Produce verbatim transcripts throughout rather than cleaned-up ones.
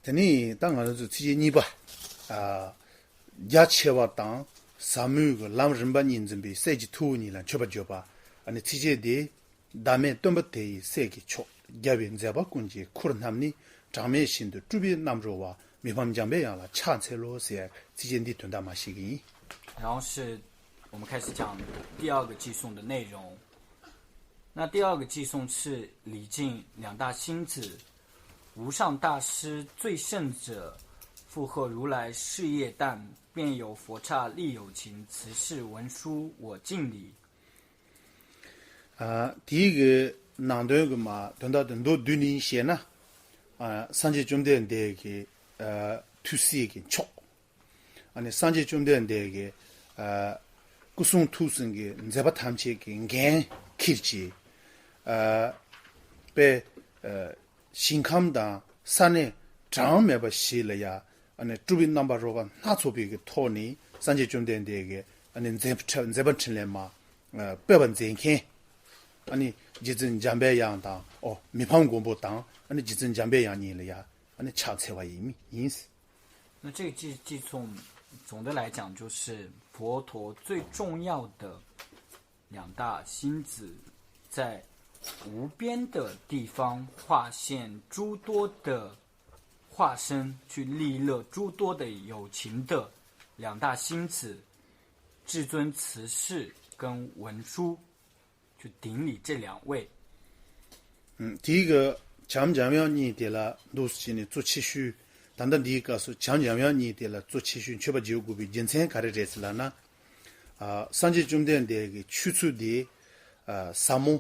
དེ་ནས་ད་ང་རང་ཚོ་ཚིགས་བཅད་གཉིས་པ། ཨ། རྒྱ་ཆེ་བ་དང་ཟབ་མོའི་གི་ལམ་རིམ་པ་གཉིས་འཛིན་པའི་སྲས་ཀྱི་ཐུ་བོ་གཉིས་ལ་མཆོད་པར་བརྗོད་པ། ཨ་ནི་ཚིགས་བཅད་དེ། བདག་མེད་སྟོན་པ་དེ་ཡི་སྲས་ཀྱི་མཆོག་རྒྱལ་བའི་མཛད་པ་ཀུན་གྱི་མཁུར་རྣམས་ནི། གྲངས་མེད་ཤིན་ཏུ་གྲུབ་པའི་རྣམ་རོལ་པ། མི་ཕམ་འཇམ་པའི་དབྱངས་ལ་ཕྱག་འཚལ་ལོ་ཟེར་ཚིགས་བཅད་འདིའི་དོན་དག་མར་བཤད་ཀྱི་ཡིན། 然后是我们开始讲第二个偈颂的内容。那第二个偈颂是礼敬两大星子，无上大师最胜者，附和如来事业旦，便有佛刹利有情，慈氏文殊我敬礼。 ཨ། དེའི་གི་ནང་དོན་གི་མ་དོན་དག་དེ་མདོར་བསྡུས་ནས་བཤད་ན། ཨ། སངས་རྒྱས་བཅོམ་ལྡན་འདས་ཀྱི་ཨ་ཐུགས་སྲས་ཀྱི་མཆོག་ཨ་ནི་སངས་རྒྱས་བཅོམ་ལྡན་འདས་ཀྱི་ཨ་སྐུ་གསུང་ཐུགས་གསུམ་གྱི་མཛད་པ་ཐམས་ཅད་ཀྱི་འགན་འཁྱེར་གྱིས། ཨ། དཔེ་ཨ་ཞིང་ཁམས་དང་ས་གནས་གྲངས་མེད་པ་ཞིག་ལ་ཡང་ཨ་ནི་སྤྲུལ་པའི་རྣམ་པ་རོལ་པ་སྣ་ཚོགས་པའི་གི་ཐོག་ནས་སངས་རྒྱས་བཅོམ་ལྡན་འདས་ཀྱི་ཨ་ནི་མཛད་མཛད་པ་འཕྲིན་ལས་མ་སྤེལ་བ་མཛད་མཁན། ཨ་ནི་རྗེ་བཙུན་འཇམ་པའི་དབྱངས་དང་། ཨོ། མི་ཕམ་མགོན་པོ་དང་ཨ་ནི་རྗེ་བཙུན་འཇམ་པའི་དབྱངས་གཉིས་ལ་ཡང་ཨ་ནི་ཕྱག་འཚལ་བ་ཡིན་ཡིན། 那这个偈偈颂总的来讲，就是佛陀最重要的两大星子，在无边的地方化现诸多的化身，去利乐诸多的有情的两大星子，至尊慈氏跟文殊，去顶礼这两位。 ཨུམ། དེའི་གི་བྱམས་འཇམ་དབྱངས་གཉིས་དེ་ལ་འདུག་སེ་བྱས་ནས་གཙོ་ཆེ་ཤོས། ད་ལྟ་འདིའི་སྐབས་སུ་བྱམས་འཇམ་དབྱངས་གཉིས་དེ་ལ་གཙོ་ཆེ་ཤོས་མཆོད་པ་བརྗོད་དགོས་པའི་རྒྱུ་མཚན་ག་རེ་རེད་ཟེར་ལབ་ན། ཨ། སངས་རྒྱས་བཅོམ་ལྡན་འདས་ཀྱི་ཆོས་ཚུལ་དེ། ཨ། ཟབ་མོ་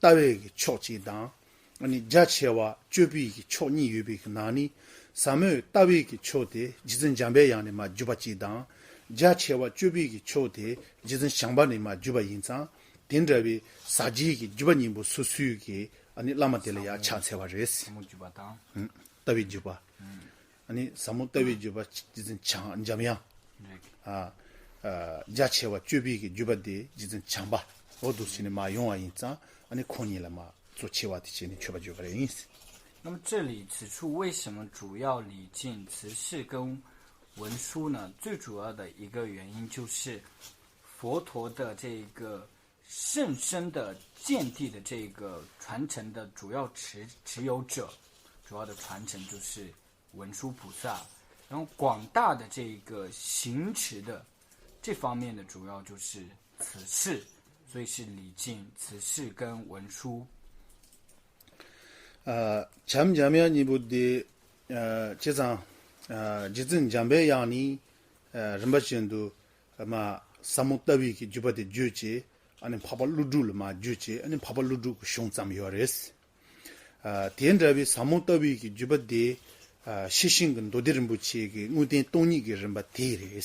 ལྟ་བའི་གི་ཕྱོགས་གཅིག་དང་། ཨ་ནི་རྒྱ་ཆེ་བ་སྤྱོད་པའི་གི་ཕྱོགས་གཉིས་ཡོད་པའི་གི་ནང་ནས། ཟབ་མོའི་ལྟ་བའི་གི་ཕྱོགས་དེ་རྗེ་བཙུན་འཇམ་པའི་དབྱངས་ནས་མར་བརྒྱུད་པ་གཅིག་དང་། རྒྱ་ཆེ་བ་སྤྱོད་པའི་གི་ཕྱོགས་དེ་རྗེ་བཙུན་བྱམས་པ་ནས་མར་བརྒྱུད་པ་ཡིན་ཙང་། དེ་འདྲ་བའི་ཟབ་རྒྱས་ཀྱི་བརྒྱུད་པ་གཉིས་པོ་སོ་སོའི་གི་ཨ་ནི་བླ་མ་དེ་ལ་ཡང་ཕྱག་འཚལ་བ་རེད། ཟབ་མོ་བརྒྱུད་པ་དང་། ཨུམ། ལྟ་བའི་བརྒྱུད་པ། ཨུམ། ཨ་ནི་ཟབ་མོ་ལྟ་བའི་བརྒྱུད་པ་རྗེ་བཙུན་བྱམས་འཇམ་དབྱངས། རེད། ཨ། ཨ། རྒྱ་ཆེ་བ་སྤྱོད་པའི་གི་བརྒྱུད་པ་དེ་རྗེ་བཙུན་བྱམས་པ། འོ་འདུག་སེ་བྱས་ནས་མར་ཡོང་བ་ཡིན་ཙང་། ཨ་ནི་ཁོང་གཉིས་ལ་མར་གཙོ་ཆེ་བ་དེ་བྱས་ནས་མཆོད་པ་བརྗོད་པ་རེད་ཡིན། 那么这里此处为什么主要礼敬慈氏跟文殊呢？最主要的一个原因就是佛陀的这个甚深的见地的这个传承的主要持持有者，主要的传承就是文殊菩萨，然后广大的这个行持的这方面的主要就是慈氏，所以是礼敬慈氏跟文殊。 ཨ། བྱམས་འཇམ་དབྱངས་གཉིས་པོ་དེ། ཨ། བྱས་ཙང་། ཨ། རྗེ་བཙུན་འཇམ་པའི་དབྱངས་ནི། ཨ། རིམ་པ་བཞིན་དུ་མར་ཟབ་མོ་ལྟ་བའི་གི་བརྒྱུད་པ་དེ་བརྒྱུད་བྱས། ཨ་ནི་འཕགས་པ་ཀླུ་སྒྲུབ་ལ་མར་བརྒྱུད་བྱས། ཨ་ནི་འཕགས་པ་ཀླུ་སྒྲུབ་ཀྱི་གཞུང་ཙམ་ཡོད་རེད། ཨ། དེ་འདྲ་བའི་ཟབ་མོ་ལྟ་བའི་གི་བརྒྱུད་པ་དེ། ཨ། ཤེར་ཕྱིན་གྱི་མདོ་སྡེ་རིན་པོ་ཆེ་གི་དངོས་བསྟན་སྟོང་ཉིད་ཀྱི་རིམ་པ་དེ་རེད།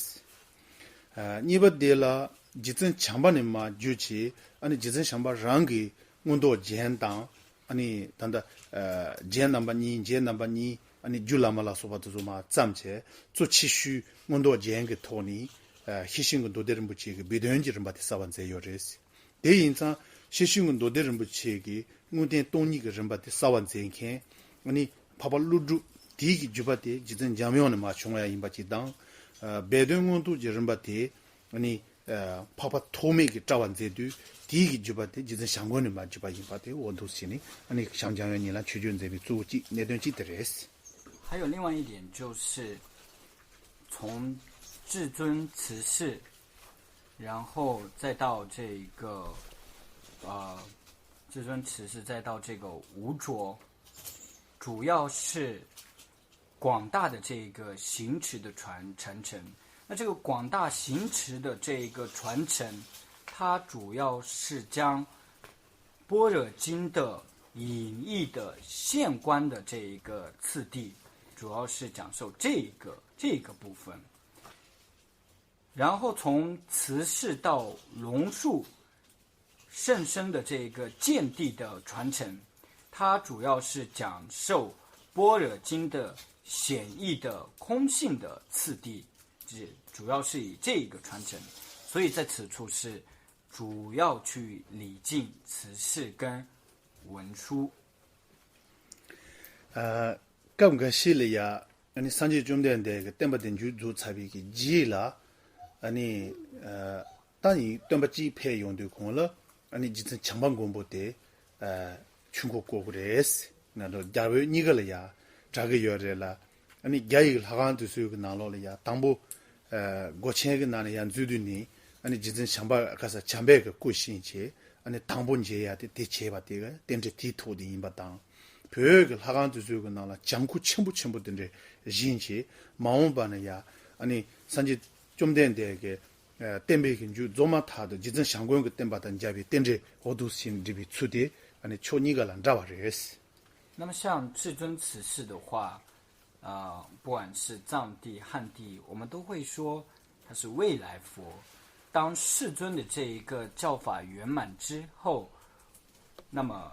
ཨ། གཉིས་པ་དེ་ལ་རྗེ་བཙུན་བྱམས་པ་ནས་མར་བརྒྱུད་བྱས། ཨ་ནི་རྗེ་བཙུན་བྱམས་པ་རང་གི་མངོན་རྟོགས་རྒྱན་དང་། ཨ་ནི་ད་ལྟ། ཨ། རྒྱན་རྣམ་པ་གཉིས། རྒྱན་རྣམ་པ་གཉིས། ཨ་ནི་རྒྱུད་བླ་མ་ལ་སོགས་པ་དེ་ཚོ་མར་བརྩམས་བྱས། གཙོ་ཆེ་ཤོས་མངོན་རྟོགས་རྒྱན་གྱི་ཐོག་ནས། ཨ། ཤེར་ཕྱིན་གྱི་མདོ་སྡེ་རིན་པོ་ཆེ་གི་སྦས་དོན་གྱི་རིམ་པ་དེ་གསལ་བར་མཛད་ཡོད་རེད། དེ་ཡིན་ཙང་ཤེར་ཕྱིན་གྱི་མདོ་སྡེ་རིན་པོ་ཆེ་གི་དངོས་བསྟན་སྟོང་ཉིད་ཀྱི་རིམ་པ་དེ་གསལ་བར་མཛད་མཁན། ཨ་ནི་འཕགས་པ་ཀླུ་སྒྲུབ་དེའི་གི་བརྒྱུད་པ་དེ་རྗེ་བཙུན་འཇམ་དབྱངས་ནས་མར་བྱུང་བ་ཡིན་པ་གཅིག་དང་། ཨ། སྦས་དོན་མངོན་རྟོགས་ཀྱི་རིམ་པ་དེ། ཨ་ནི། ཨ། འཕགས་པ་ཐོགས་མེད་ཀྱིས་བཀྲལ་བར་མཛད་དུས། དེའི་གི་བརྒྱུད་པ་དེ་རྗེ་བཙུན་བྱམས་མགོན་ནས་མར་བརྒྱུད་པ་ཡིན་པ་དེ་འོ་འདུག་སེ་བྱས་ནས། ཨ་ནི་བྱམས་འཇམ་དབྱངས་གཉིས་ལ་མཆོད་བརྗོད་མཛད་པའི་གཙོ་བོ་གཅིག་གནད་དོན་གཅིག་དེ་རེད། 还有另外一点就是从至尊慈氏，然后再到这个呃，至尊慈氏，再到这个无着，主要是广大的这个行持的传传承。那这个广大行持的这个传承，它主要是将般若经的引义的现观的这一个次第，主要是讲授这一个这一个部分。然后从慈氏到龙树甚深的这个见地的传承，它主要是讲授般若经的显义的空性的次第，这主要是以这一个传承。所以在此处是主要去礼敬慈氏跟文殊。 ཨ། སྐབས་འགའ་ཤས་ལ་ཡ། ཨ་ནི་སངས་རྒྱས་བཅོམ་ལྡན་འདས་ཀྱི་བསྟན་པ་དེ་མཇུག་རྫོགས་ཚར་བའི་གི་རྗེས་ལ། ཨ་ནི་ད་ཡིན་སྟོན་པ་གཅིག་ཕེབས་ཡོང་དུས་གོང་ལ། ཨ་ནི་རྗེ་བཙུན་བྱམས་པ་མགོན་པོ་དེ་ཆོས་འཁོར་བསྐོར་གི་རེད། ང་ཚོ་རྒྱ་བོད་གཉིས་ཀ་ལ་ཡ་གྲགས་ཀྱི་ཡོད་རེད་ལ། ཨ་ནི་རྒྱ་ཡི་ལྷ་ཁང་དེ་ཚོའི་གི་ནང་ལོགས་ལ་ཡ་དང་པོ་སྒོ་ཆེན་གི་ནང་ལ་ཡ་འཛུལ་དུས་ནི། ཨ་ནི་རྗེ་བཙུན་བྱམས་པ་ཁ་ས་བྱམས་པའི་གི་སྐུ་བཞེངས་བྱས། ཨ་ནི་དང་པོ་མཇལ་ཡ་དེ་དེ་བྱས་པ་དེ་གི་རྟེན་འབྲེལ་དེའི་ཐོག་དེ་ཡིན་པ་དང་། བོད་ཀྱི་ལྷ་ཁང་དེ་ཚོའི་གི་ནང་ལ་བྱམས་སྐུ་ཆེན་པོ་ཆེན་པོ་དེ་འདྲ་བཞེངས་བྱས། མ་འོངས་པ་ན་ཡ་ཨ་ནི་སངས་རྒྱས་བཅོམ་ལྡན་འདས་ཀྱི་ཨ་བསྟན་པའི་གི་མཇུག་རྫོགས་མ་ཐག་ཏུ་རྗེ་བཙུན་བྱམས་མགོན་གྱི་བསྟན་པ་དང་མཇལ་བའི་རྟེན་འབྲེལ་འོ་དུ་ཞིག་འགྲིག་པའི་ཚུལ་དེ། ཨ་ནི་ཕྱོགས་གཉིས་ཀ་ལ་འདྲ་བ་རེད། 那么像至尊慈氏的话，呃，不管是藏地、汉地，我们都会说他是未来佛。当世尊的这一个教法圆满之后，那么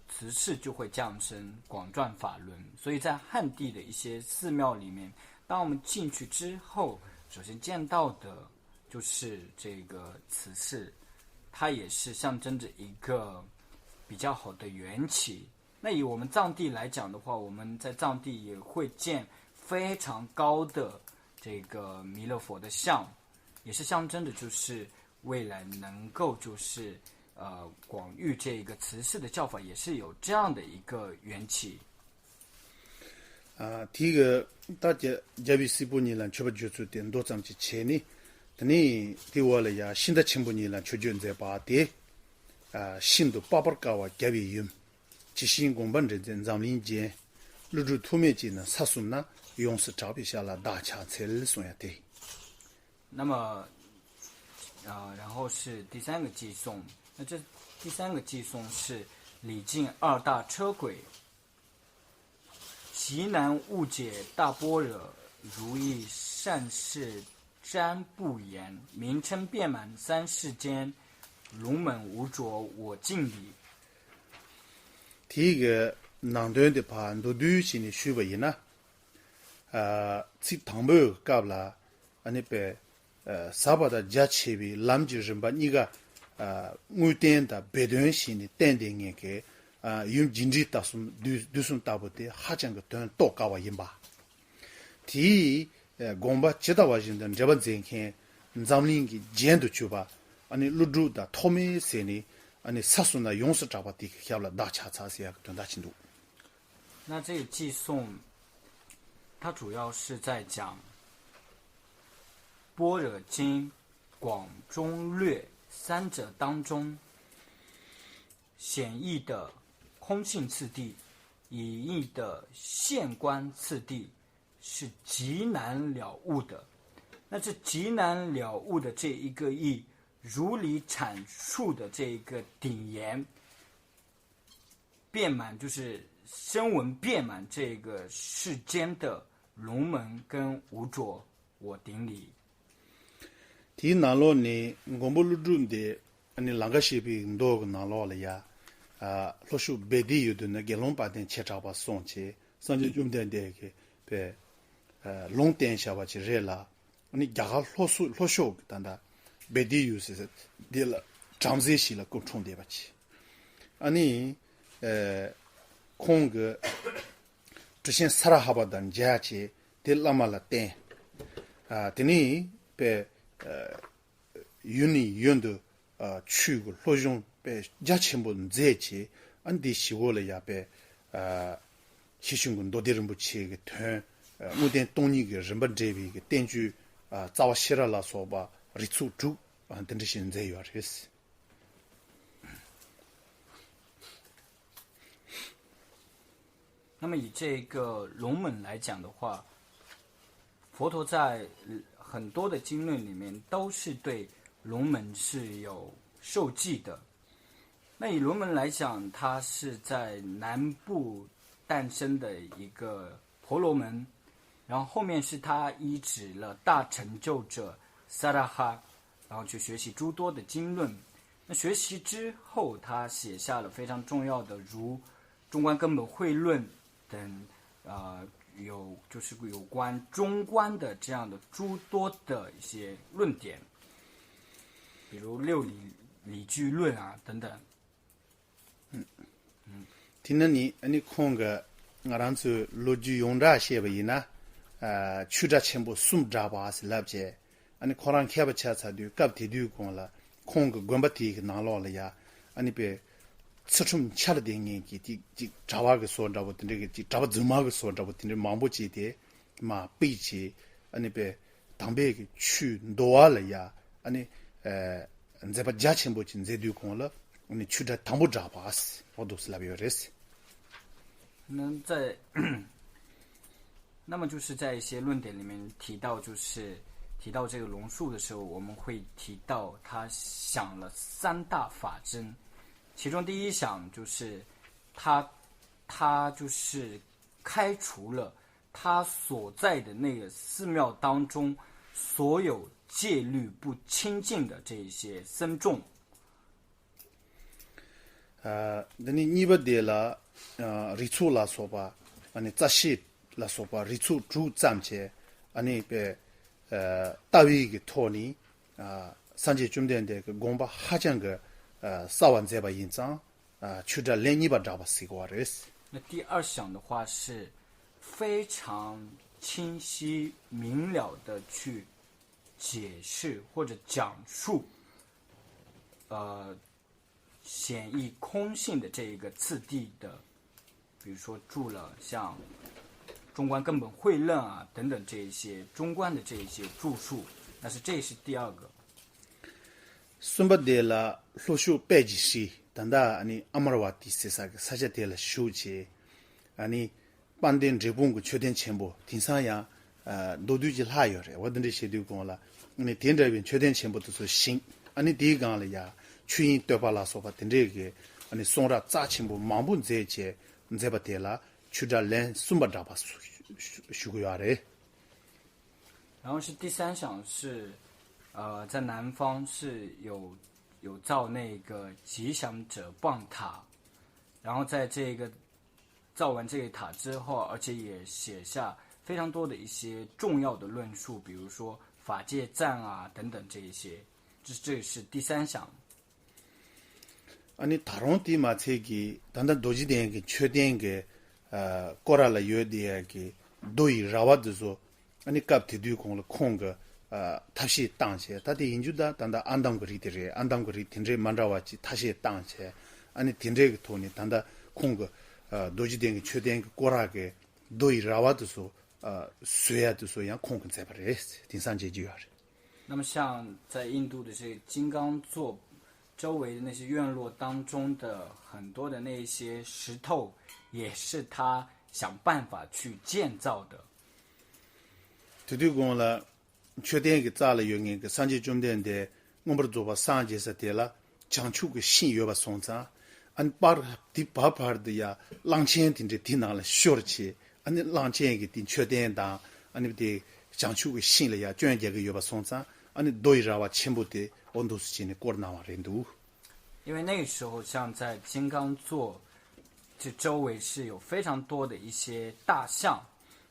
慈氏就会降生，广传法轮。所以在汉地的一些寺庙里面，当我们进去之后，首先见到的就是这个慈氏，它也是象征着一个比较好的缘起。那以我们藏地来讲的话，我们在藏地也会建非常高的这个弥勒佛的像，也是象征着就是未来能够就是呃广域这个慈氏的教法，也是有这样的一个缘起。 ཨ། དེ་གི་ད་རྒྱ་རྒྱལ་བའི་སྲས་པོ་གཉིས་ལ་མཆོད་པ་བརྗོད་ཚུལ་དེ་མདོ་ཙམ་ཅིག་བྱས་ནས། དེ་ནས་དེའི་འོག་ལ་ཡ་ཤིང་རྟ་ཆེན་པོ་གཉིས་ལ་མཆོད་བརྗོད་མཛད་པ་དེ། ཨ། ཤིན་ཏུ་དཔག་པར་དཀའ་བ་རྒྱལ་བའི་ཡུམ། ཇི་བཞིན་དགོངས་པ་འགྲེལ་མཛད་འཛམ་གླིང་རྒྱན། ཀླུ་སྒྲུབ་ཐོགས་མེད་ཅིག་ནི་ས་གསུམ་ན། ཡོངས་སུ་གྲགས་པའི་ཞལ་ལ་བདག་ཕྱག་འཚལ་གསུངས་ཡ་དེ། 那么，呃，然后是第三个偈颂。那这第三个偈颂是礼敬二大车轨，其难误解大般若，如意善事瞻不言，名称遍满三世间，龙门无着我敬礼。 དེའི་གི་ནང་དོན་དེ་ཕར་མདོར་བསྡུས་བྱས་ནས་ཞུས་པ་ཡིན་ན། ཨ། ཚིག་དང་པོའི་སྐབས་ལ། ཨ་ནི་པའི། ཨ། ཟབ་པ་དང་རྒྱ་ཆེ་བའི་ལམ་གྱི་རིམ་པ་གཉིས་ཀ། ཨ། དངོས་བསྟན་དང་སྦས་དོན་བྱས་ནས་བསྟན་དེ་ངེས་ཀྱི། ཨ། ཡུམ་རྒྱས་འབྲིང་དང་གསུམ་དུས་དུས་གསུམ་ལྟ་བུ་དེ་ཧ་ཅང་གི་དོན་རྟོགས་དཀའ་བ་ཡིན་པ། དེའི་དགོངས་པ་ཇི་ལྟ་བ་བཞིན་དུ་འགྲེལ་པ་མཛད་མཁན་འཛམ་གླིང་གི་རྒྱན་དུ་གྱུར་པ། ཨ་ནི་ཀླུ་སྒྲུབ་དང་ཐོགས་མེད་ཟེར་ནས། ཨ་ནི་ས་གསུམ་ན་ཡོངས་སུ་གྲགས་པ་དེ་གི་ཞབས་ལ་བདག་ཕྱག་འཚལ་ཟེར་ཡག་གི་དོན་དག་ཅིག་འདུག། 那这个偈颂，它主要是在讲般若经、广中略三者当中，显义的空性次第，隐义的现观次第，是极难了悟的。那这极难了悟的这一个义，如理阐述的这一个顶言，遍满，就是声闻遍满这个世间的龙门跟无着我顶礼。 དེའི་ནང་ལོགས་ནས་མགོན་པོ་ཀླུ་སྒྲུབ་འདི། ཨ་ནི་ལང་ཀ་གཤེགས་པའི་མདོ་གི་ནང་ལོགས་ལ་ཡ། ཨ། ལྷོ་ཕྱོགས་སྦས་སྡེ་ཡོད་དུས་ན་དགེ་སློང་དཔལ་ལྡན་ཆེར་གྲགས་པ་སོང་བྱས། སངས་རྒྱས་བཅོམ་ལྡན་འདས་ཀྱིས་པའི། ཨ། ལུང་བསྟན་བྱ་བ་ཅིག་རེད་ལ། ཨ་ནི་རྒྱ་གར་ལྷོ་སུ་ལྷོ་ཕྱོགས་ཀྱི་ད་ལྟ་སྦས་སྡེ་ཡོད་སའི་འདི་ལ་བྲམ་ཟེ་ཞིག་ལ་སྐུ་འཁྲུངས་བསྡད་པ་ཅིག། ཨ་ནི། ཨ། ཁོང་གི་གྲུ་ཆེན་ས་ར་ཧ་པ་དང་མཇལ་བྱས་དེ་བླ་མ་ལ་བསྟན། ཨ། དེ་ནས་པའི། ཨ། ཡུན་ནས་ཡུན་དུ། ཨ། ཆོས་ཀྱི་སློབ་སྦྱོང་དཔེ་རྒྱ་ཆེན་པོ་མཛད་བྱས། ཨ། འདི་ཞི་བོ་ལ་ཡ་པའི། ཨ། ཞི་ཁྱོན་གྱི་མདོ་སྡེ་རིན་པོ་ཆེ་གི་དོན། ཨ། དངོས་བསྟན་སྟོང་ཉིད་ཀྱི་རིམ་པ་འགྲེལ་བའི་གི་བསྟན་བཅོས། ཨ། རྩ་བ་ཤེས་རབ་ལ་སོགས་པ་རིགས་ཚོགས་དྲུག། ཨ། འདི་འདྲ་ཞིག་མཛད་ཡོད་རེད། 那么以这个龙门来讲的话，佛陀在很多的经论里面都是对龙门是有受记的。那以龙门来讲，它是在南部诞生的一个婆罗门，然后后面是他依止了大成就者萨拉哈，然后去学习诸多的经论。那学习之后，他写下了非常重要的，如《中观根本慧论》等，呃，有，就是有关中观的这样的诸多的一些论点，比如六理理矩论啊等等。 དེ་ནི་ནི་ཨ་ནི་ཁོང་གི་ང་རང་ཚོའི་ལོ་རྒྱུས་ཡོངས་གྲགས་བཤད་པ་ཡིན་ན། ཆོས་གྲྭ་ཆེན་པོ་གསུམ་བསྒྲགས་པ་ཟེར་ལབ་བྱས། ཨ་ནི་ཁོ་རང་མཁས་པ་ཆགས་ཚར་དུས་སྐབས་དེ་དུས་གོང་ལ་ཁོང་གི་དགོན་པ་དེའི་གི་ནང་ལོགས་ལ་ཡ་ཨ་ནི་པའི་ཚུལ་ཁྲིམས་འཆལ་ལྡན་ངན་གྱི་ཅིག་ཅིག་གྲྭ་པ་གི་བཟོ་འདྲ་པོ་དེ་འདྲའི་གི་ཅིག་གྲྭ་པ་རྫུན་མ་གི་བཟོ་འདྲ་པོ་དེ་འདྲའི་མང་པོ་ཅིག་དེ་མར་ཕུད་བྱས། ཨ་ནི་པའི་དམ་པའི་གི་ཆོས་འདུལ་བ་ལ་ཡ་ཨ་ནི་མཛད་པ་རྒྱ་ཆེན་པོ་ཅིག་མཛད་དུས་གོང་ལ་ཨ་ནི་ཆོས་གྲྭ་དང་པོ་བསྒྲགས་པ་ཟེར་འོ་འདུག་ཟེར་ལབ་ཡོད་རེད། 那在那么就是在一些论点里面提到，就是提到这个龙树的时候，我们会提到他想了三大法争，其中第一想就是他他就是开除了他所在的那个寺庙当中所有戒律不清净的这一些僧众。 འདི་ནི་གཉིས་པ་དེ་ལ་རིགས་ཚོགས་ལ་སོགས་པ་ཨ་ནི་རྩ་ཤེ་ལ་སོགས་པ་རིགས་ཚོགས་དྲུག་བརྩམས་བྱས་ཨ་ནི་པའི་ལྟ་བའི་གི་ཐོག་ནས་སངས་རྒྱས་བཅོམ་ལྡན་འདས་ཀྱི་དགོངས་པ་ཧ་ཅང་གི་གསལ་བ་མཛད་པ་ཡིན་ཙང་ཆོས་གྲྭ་ལན་གཉིས་པ་བསྒྲགས་པ་ཟེར་གོ་བ་རེད། 那第二想的话是非常清晰明了的去解释或者讲述，呃，显义空性的这一个次第的，比如说注了像中观根本慧论啊等等这一些中观的这一些注述，但是这是第二个。 གསུམ་པ་དེ་ལ་ལྷོ་ཕྱོགས་དཔལ་གྱི་ཧྲི་ད་ལྟ་ཨ་ནི་ཨ་མར་བ་ཏི་ཟེར་ས་གི་ས་ཆ་དེ་ལ་བཞུགས་བྱས་ཨ་ནི་དཔལ་ལྡན་འབྲས་སྤུངས་ཀྱི་མཆོད་རྟེན་ཆེན་པོ་དེང་སང་ཡང་མདོར་བསྡུས་ཀྱི་ལྷག་ཡོད་རེད། འོ་དེ་འདྲ་བྱེད་དུས་གོང་ལ་ཨ་ནི་དེ་འདྲ་བའི་མཆོད་རྟེན་ཆེན་པོ་དེ་ཚོ་བཞེངས། ཨ་ནི་དེའི་སྒང་ལ་ཡང་ཆོས་དབྱིངས་བསྟོད་པ་ལ་སོགས་པ་དེ་འདྲའི་གི་ཨ་ནི་གསུང་རབ་རྩ་ཆེན་པོ་མང་པོ་མཛད་བྱས་མཛད་པ་དེ་ལ་ཆོས་གྲྭ་ལན་གསུམ་པ་བསྒྲགས་པ་ཞུ་གི་ཡོད་རེད། 然后是第三想是，呃，在南方是有有造那个吉祥者棒塔，然后在这个造完这个塔之后，而且也写下非常多的一些重要的论述，比如说法界赞啊等等这一些，这这是第三想。 ཨ་ནི་ད་རུང་དེ་མ་ཚད་ཀྱི་ད་ལྟ་རྡོ་རྗེ་གདན་གྱི་མཆོད་རྟེན་གྱི་སྐོར་ར་ལ་ཡོད་བསྡད་ཡ་གི་རྡོ་ཡི་ར་བ་དེ་ཚོ་ཨ་ནི་སྐབས་དེ་དུས་གོང་ལ་ཁོང་གི་ཐབས་ཤེས་བཏང་བྱས་ད་དེ་ཡིན་རྒྱུ་ད་ད་ལྟ་ཨ་འདམ་གྱི་རིགས་དེ་རེད། ཨ་འདམ་གྱི་རིགས་དེ་འདྲའི་མ་འདྲ་བ་ཅིག་ཐབས་ཤེས་བཏང་བྱས་ཨ་ནི་དེ་འདྲའི་གི་ཐོག་ནས་ད་ལྟ་ཁོང་གི་རྡོ་རྗེ་གདན་གྱི་མཆོད་རྟེན་གྱི་སྐོར་ར་གི་རྡོ་ཡི་ར་བ་དེ་ཚོ་བཟོ་ཡ་དེ་ཚོ་ཡང་ཁོང་གིས་མཛད་པ་རེད། དེང་སང་མཇལ་རྒྱུ་ཡོད་རེད། 那么像在印度的这个金刚座周围的那些院落当中的很多的那些石头，也是他想办法去建造的。 དེ་དུས་གོང་ལ་མཆོད་རྟེན་གྱི་རྩ་ལ་ཡོད་མཁན་གྱི་སངས་རྒྱས་བཅོམ་ལྡན་འདས་མངོན་པར་རྫོགས་པར་སངས་རྒྱས་ས་དེ་ལ་བྱང་ཆུབ་ཀྱི་ཤིང་ཡོད་པ་སོང་ཙང་ཨ་ནི་པར་དེ་བར་བར་དུ་ཡ་གླང་ཆེན་དེ་འདྲའི་དེ་ནང་ལ་ཤོར་བྱས། ཨ་ནི་གླང་ཆེན་གྱི་དེ་མཆོད་རྟེན་དང་ཨ་ནི་དེ་བྱང་ཆུབ་ཀྱི་ཤིང་ལ་ཡ་སྐྱོན་རྒྱག་གི་ཡོད་པ་སོང་ཙང་ཨ་ནི་རྡོ་ཡི་ར་བ་ཆེན་པོ་དེ་འོ་འདུག་སེ་བྱས་ནས་བསྐོར་གནང་བ་རེད་འདུག 因为那个时候，像在金刚座这周围是有非常多的一些大象，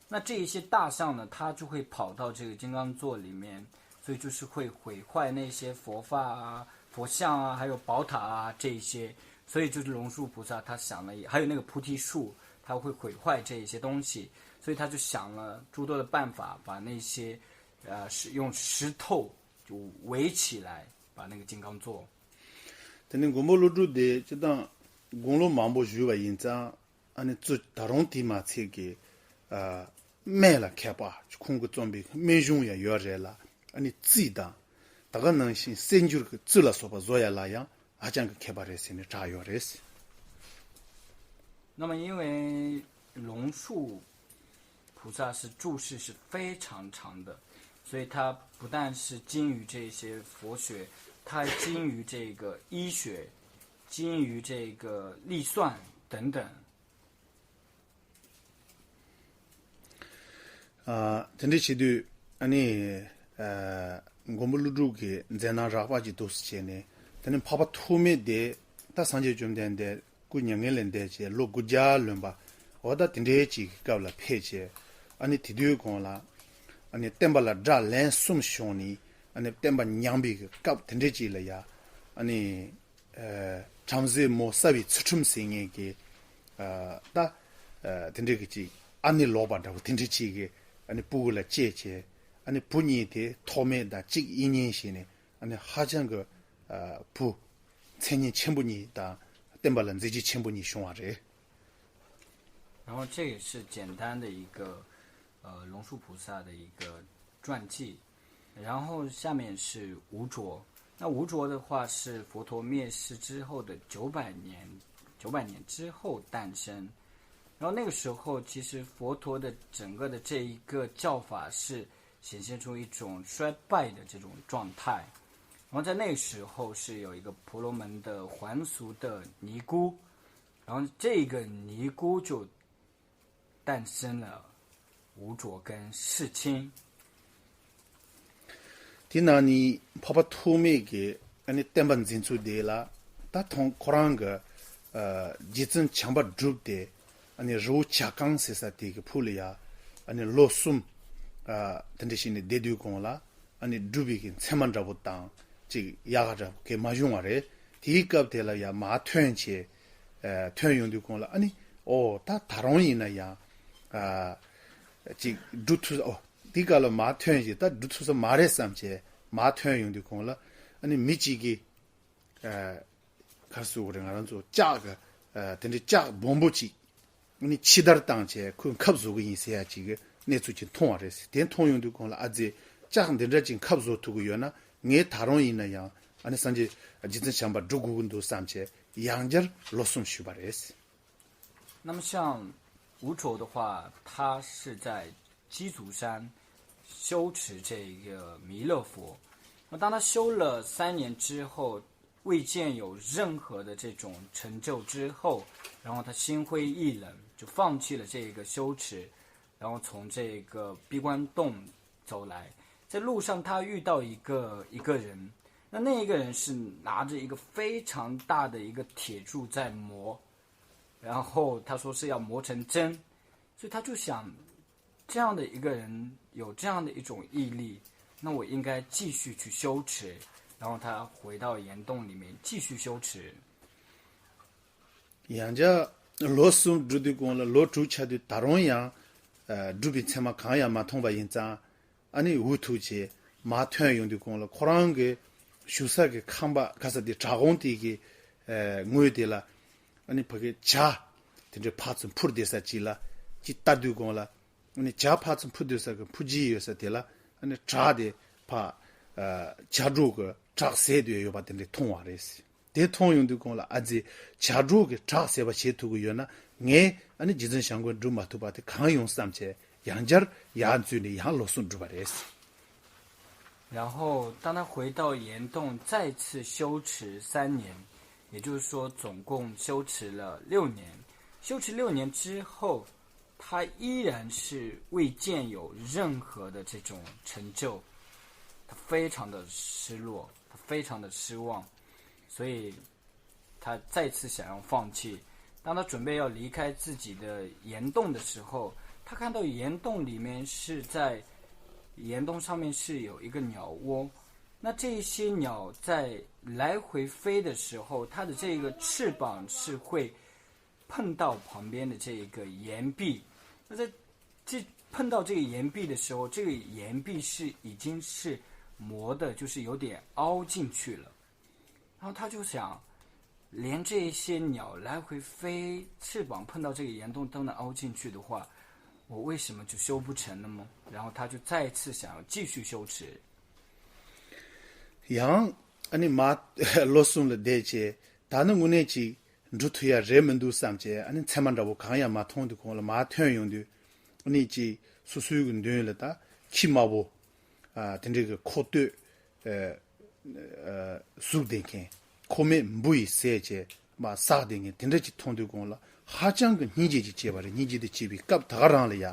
那这一些大象呢，它就会跑到这个金刚座里面，所以就是会毁坏那些佛法啊、佛像啊，还有宝塔啊这一些。所以就是龙树菩萨他想了，还有那个菩提树，他会毁坏这一些东西，所以他就想了诸多的办法，把那些呃是用石头就围起来，把那个金刚座。 དེ་ནས་མགོན་པོ་ཀླུ་སྒྲུབ་དེ་སྤྱིར་བཏང་དགུང་ལོ་མང་པོ་བཞུགས་པ་ཡིན་ཙང་ཨ་ནི་ད་རུང་དེ་མ་ཚད་ཀྱི་སྨན་ལ་མཁས་པ་ཁོང་གིས་རྩོམ་པའི་སྨན་གཞུང་ཡང་ཡོད་རེད་ལ་ཨ་ནི་རྩིས་དང་ད་ག་ནང་བཞིན་གསེར་འགྱུར་གྱི་རྩི་ལ་སོགས་པ་བཟོ་ཡ་ལ་ཡང་ཧ་ཅང་གི་མཁས་པ་རེད་ཟེར་ནས་གྲགས་ཡོད་རེད། 那么因为龙树菩萨是注释是非常长的，所以他不但是精于这些佛学，他还精于这个医学，精于这个历算等等。 དེ་འདྲ་བྱེད་དུས་ཨ་ནི་མགོན་པོ་ཀླུ་སྒྲུབ་ཀྱི་མཛད་རྣམ་རགས་པ་ཅིག་འདུག་སེ་བྱས་ནས་དེ་ནས་འཕགས་པ་ཐོགས་མེད་དེ་ད་སངས་རྒྱས་བཅོམ་ལྡན་འདས་སྐུ་མྱ་ངན་ལས་འདས་བྱས་ལོ་དགུ་བརྒྱ་ལོན་པ་འོ་ད་དེ་འདྲའི་ཅིག་གི་སྐབས་ལ་ཕེབས་བྱས་ཨ་ནི་དེ་དུས་གོང་ལ་ཨ་ནི་བསྟན་པ་ལ་དགྲ་ལན་གསུམ་བྱུང་ནས་ཨ་ནི་བསྟན་པ་ཉམས་པའི་གི་སྐབས་དེ་འདྲའི་ཅིག་ལ་ཡ་ཨ་ནི། བྲམ་ཟེ་མོ་ས་བའི་ཚུལ་ཁྲིམས་ཟེར་མཁན་གྱི་ད་དེ་འདྲའི་གི་ཅིག་ཨ་ནེ་ལོག་པ་འདྲ་བོ་དེ་འདྲའི་ཅིག་གི་ ཨ་ནི་སྤུ་གུ་ལ་སྐྱེས་བྱས། ཨ་ནི་བུ་གཉིས་དེ་ཐོགས་མེད་དང་གཅིག་དབྱིག་གཉེན་བྱས་ནས། ཨ་ནི་ཧ་ཅང་གི་ཨ་བུ་མཚན་སྙན་ཆེན་པོ་གཉིས་དང་བསྟན་པ་ལ་མཛད་རྗེས་ཆེན་པོ་གཉིས་བྱུང་བ་རེད། 然后这也是简单的一个，呃，龙树菩萨的一个传记。然后下面是吴卓，那吴卓的话是佛陀灭世之后的九百年，九百年之后诞生。然后那个时候，其实佛陀的整个的这一个教法是显现出一种衰败的这种状态。然后在那个时候是有一个婆罗门的还俗的尼姑，然后这个尼姑就诞生了吴卓跟世亲。 དེ་ནང་ནས་འཕགས་པ་ཐོགས་མེད་ཀྱི་ཨ་ནི་བསྟན་པ་འཛིན་ཚུལ་དེ་ལ། ད་ཐོང་ཁོ་རང་གི་ཨ་རྗེ་བཙུན་བྱམས་པ་སྒྲུབ་དེ། ཨ་ནི་རི་བོ་བྱ་རྐང་ཟེར་ས་དེ་གི་ཕུ་ལ་ཡ། ཨ་ནི་ལོ་གསུམ་ཨ་དེ་འདྲ་བྱས་ནས་བསྡད་དུས་གོང་ལ། ཨ་ནི་སྒྲུབ་པའི་གི་མཚན་མ་འདྲ་པོ་དང་ཅིག་ཡག་ག་འདྲ་པོ་གས་མ་བྱུང་བ་རེད། དེའི་སྐབས་དེ་ལ་ཡ་མར་ཐོན་བྱས། ཨ་ཐོན་ཡོང་དུས་གོང་ལ། ཨ་ནི་ཨོ་ད་ད་རུང་ཡིན་ན་ཡང་ཨ་ཅིག་སྒྲུབ་ཐུབ་ས། ཨོ་དེའི་སྐབས་ལ་མར་ཐོན་བྱས་ད་སྒྲུབ་ཐུབ་ས་མ་རེད་བསམ་བྱས་མར་ཐོན་ཡོང་དུས་གོང་ལ། ཨ་ནི་མི་གཅིག་གིས་ཨ་ག་རེ་ཟེར་དགོས་རེད། ང་རང་ཚོ་ལྕགས་ཀྱི་ཨ་དེ་འདྲའི་ལྕགས་སྦོམ་པོ་གཅིག་ཨ་ནི་ཕྱི་བདར་བཏང་བྱས་ཁོས་ཁབ་བཟོ་གི་ཡིན་ཟེར་ཡ་གཅིག་གི་གནས་ཚུལ་གཅིག་མཐོང་བ་རེད། དེ་མཐོང་ཡོང་དུས་གོང་ལ། ཨ་ཙི། ལྕགས་འདི་འདྲ་གཅིག་ཁབ་བཟོ་ཐུབ་ཀྱི་ཡོད་ན། ངས་ད་རུང་ཡིན་ན་ཡང་ཨ་ནི་སངས་རྒྱས་རྗེ་བཙུན་བྱམས་པ་སྒྲུབ་དགོས་ཀྱི་འདུག་བསམ་བྱས་ཡང་བསྐྱར་ལོ་གསུམ་བཞུགས་པ་རེད། 那么像吴卓的话，他是在鸡足山修持这个弥勒佛。那当他修了三年之后，未见有任何的这种成就之后，然后他心灰意冷，就放弃了这个修持，然后从这个闭关洞走来。在路上，他遇到一个一个人，那那一个人是拿着一个非常大的一个铁柱在磨，然后他说是要磨成针，所以他就想，这样的一个人有这样的一种毅力，那我应该继续去修持，然后他回到岩洞里面继续修持。 ཡང་བསྐྱར་ལོ་གསུམ་འགྲོ་དུས་གོང་ལ། ལོ་དྲུག་ཆགས་དུས་ད་རུང་ཡང་ཨ་སྒྲུབ་པའི་མཚན་མ་གང་ཡང་མ་མཐོང་པ་ཡིན་ཙང་། ཨ་ནི་འུ་ཐུག་བྱས་མར་ཐོན་ཡོང་དུས་གོང་ལ། ཁོ་རང་གི་བཞུགས་ས་གི་ཁང་པ་ག་ས་དེ་བྲག་ཁུང་དེ་གི་ཨ་ངོས་དེ་ལ། ཨ་ནི་ཕ་གི་བྱ་དེ་འདྲའི་ཕར་ཚུར་འཕུར་བསྡད་ས་ཅིག་ལ་ཅིག་ལྟ་དུས་གོང་ལ། ཨ་ནི་བྱ་ཕར་ཚུར་འཕུར་སྡོད་ས་གི་འཕུར་གྱི་ཡོད་ས་དེ་ལ། ཨ་ནི་བྲག་དེ་ཕར་ཨ་བྱ་སྒྲོ་གི་བྲག་ཟད་དུ་ཡོད་པ་དེ་འདྲ་མཐོང་བ་རེད། དེ་མཐོང་ཡོང་དུས་གོང་ལ། ཨ་ཙི། བྱ་སྒྲོ་གི་བྲག་ཟད་པ་བྱེད་ཐུབ་ཀྱི་ཡོད་ན། ངས་ཨ་ནི་རྗེ་བཙུན་བྱམས་མགོན་སྒྲུབ་མ་ཐུབ་པ་དེ་གང་ཡོང་བསམ་བྱས་ཡང་བསྐྱར་ཡར་འཛུལ་ནས་ཡང་ལོ་གསུམ་བསྒྲུབས་པ་རེད། 然后，当他回到岩洞再次修持三年，也就是说总共修持了六年。修持六年之后，他依然是未见有任何的这种成就，他非常的失落，他非常的失望，所以他再次想要放弃。当他准备要离开自己的岩洞的时候，他看到岩洞里面是在岩洞上面是有一个鸟窝，那这些鸟在来回飞的时候，它的这个翅膀是会碰到旁边的这一个岩壁，那在这碰到这个岩壁的时候，这个岩壁是已经是磨的，就是有点凹进去了。然后他就想，连这一些鸟来回飞，翅膀碰到这个岩洞都能凹进去的话，我为什么就修不成了吗？然后他就再次想要继续修持。 ཡང་ཨ་ནི་མར་ལོ་གསུམ་ལ་བསྡད་བྱས། ད་ནི་དངོས་གནས་ཅིག་འགྲོ་ཐུབ་ཡ་རེད་མི་འདུག་བསམ་བྱས། ཨ་ནི་མཚན་མ་འདྲ་པོ་གང་ཡང་མ་མཐོང་དུས་གོང་ལ་མར་ཐོན་ཡོང་དུས། ཨ་ནི་ཅིག་སོ་སོའི་གི་མདུན་ལ་ད་ཁྱི་དམར་པོ་ཨ་དེ་འདྲའི་གི་ཁོག་སྟོད་ཨ་ཨ་ཟུག་བསྡད་མཁན། ཁོག་སྨད་འབུ་ཡིས་ཟས་བྱས་མར་ཟགས་བསྡད་མཁན་དེ་འདྲ་ཅིག་མཐོང་དུས་གོང་ལ། ཧ་ཅང་གི་སྙིང་རྗེ་ཅིག་སྐྱེས་པ་རེད། སྙིང་རྗེ་དེ་སྐྱེས་པའི་སྐབས་ད་ག་རང་ལ་ཡ།